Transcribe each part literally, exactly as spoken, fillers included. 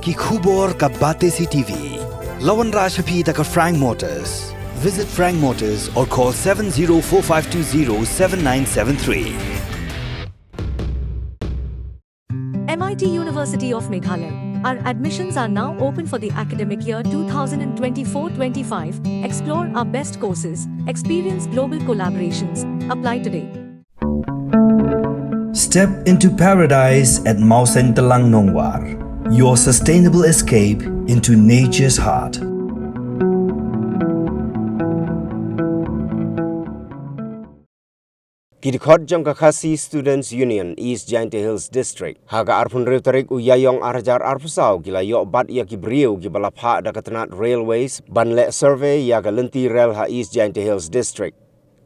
Ki khubor ka Batesi T V. La wanrah sha phi da ka Frank Motors. Visit Frank Motors or call seven zero four five two zero seven nine seven three. M I T University of Meghalaya. Our admissions are now open for the academic year two thousand twenty-four twenty-five. Explore our best courses, experience global collaborations. Apply today. Step into paradise at Mawsyntelang Nongwar. Your sustainable escape into nature's heart. Ki dkhot jong ka Khasi Students Union East Jaintia Hills District, ha ka arphew hynriew tarik u Ïaïong ar hajar arphew saw, ki la ïoh bat ïa ki briew kiba la phah da ka tnat Railways ban leh survey ïa ka lynti rel ha East Jaintia Hills District.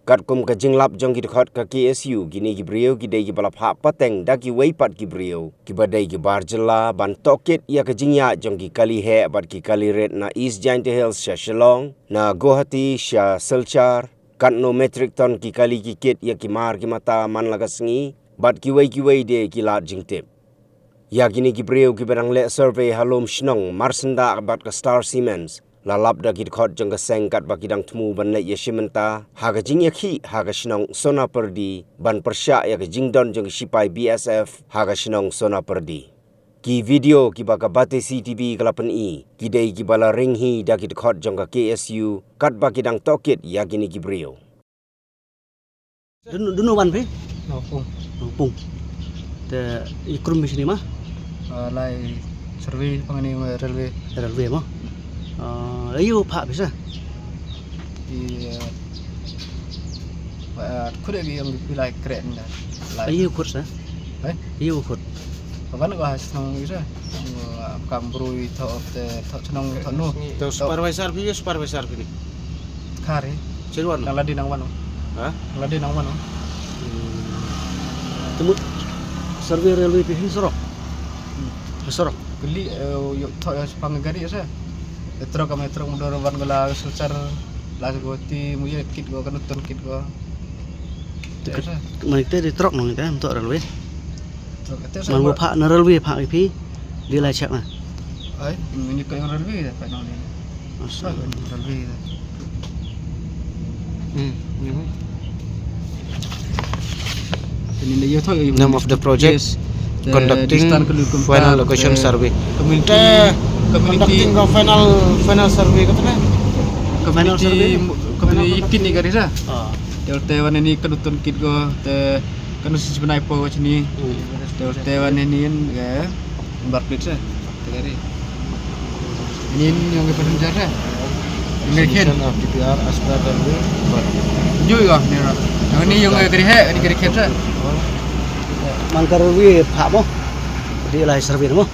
Katkum ka jinglap jong ki dkhot ka K S U, kine ki briew ki dei kiba la phah pateng da kiwei pat ki briew kiba dei ki bar jylla ban tohkit ïa ka jingïaid jong ki kali heh bad ki kali rit na East Jaintia Hills sha Shillong, na Guwahati sha Silchar, katno metric ton ki kali ki kit ïa ki mar ki mata man la ka sngi, bad kiwei kiwei de ki lad jingtip. Ïa kine ki briew kiba dang leh survey ha lum shnong marsyndah bad ka Star Cements, la lap da ki dkhot jong ka seng katba ki dang thmu ban leit ïashim bynta ha ka jingïakhih ha ka shnong Sonapyrdi ban pyrshah ïa ka jingdon jong ki shipai B S F ha ka shnong Sonapyrdi. Ki video kiba ka Batesi T V ka la pyni, ki dei kiba la ring hi da ki dkhot jong ka K S U katba ki dang tohkit ïa kine ki briew. Dun dun wan phi? Nongpung. Nongpung. Te i krum phi shini ma? Ah, lai survey pang ni ma railway. Railway ma? Ah, ayu pha phi sa? I, ah, ah, khut agi yang phi lai kren da. Lai. Ayu khut sa? Eh? Ayu khut. Kaban ko has nong isa. Kam brui tho te tho chnong tho nu. To supervisor phi, supervisor phi ni. Khari. Chirwan. Nang ladi nang wano. Ha? Nang ladi nang wano. Temut survey railway phi hin sorok. Hin sorok. Kali, eh, yo tho ya sepang gari sa. Trok kami trok mundur wan gula Silchar la Guwahati muye kit go kanutun kit go. Te kat-, man te di trok nong te, untuk railway. Trok te sa. Man go pha na railway pha phi. Di lai check na. Ai, ini ko yang railway dah, Pak Nong ni. Masa. Railway dah. Hmm, ini. Ini dia tho. Name of the project. Yes. Conducting final location survey. Community, te community conducting ka final, final survey kata na? Final survey? Community kini gari sa. Ah. Te wan ini kanutun kit go te kanu si sebenai po chini. Hmm. Te wan ini kan ke bar plate sa. Te gari. Ini yang ke passenger sa. Ini khen. Submission of D P R as per the way. Jui ga ni ra. Ini yang ke gari hai, ini gari khen sa. Man ka railway pha mo. Di lai survey mo.